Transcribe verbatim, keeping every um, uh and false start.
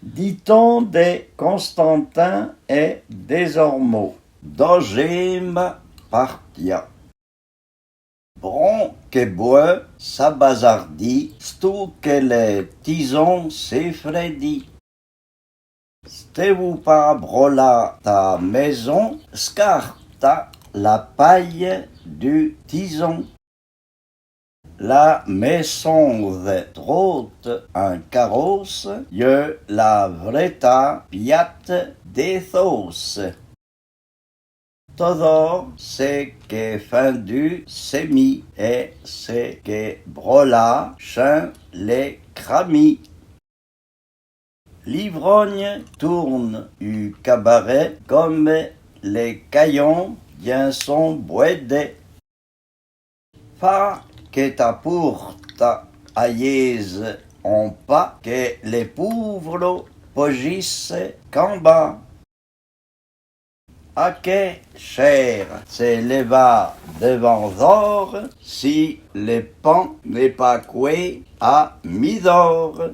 Diton de Constantin è Dézormô. Dozhéma partia. Bron ke bouè s'abazardi, stou ke le tizon se frèdi. S'te vou pa brolâ ta mézon, skarta la paye du tizon. La mésonze trote in karosse, yeu la vréta pyate dé tsosse. Tozhor se ke findu semi è se ke brolâ chin le krami. L'ivrogne tourne u kabarè konme le kayon dyin son bouèdè. Fa ke ta pourta ayéze on pa ke le pouvro pojisse kanba. Akè chèr se lèva devan zor si le pan n'è pa kouè a mizor.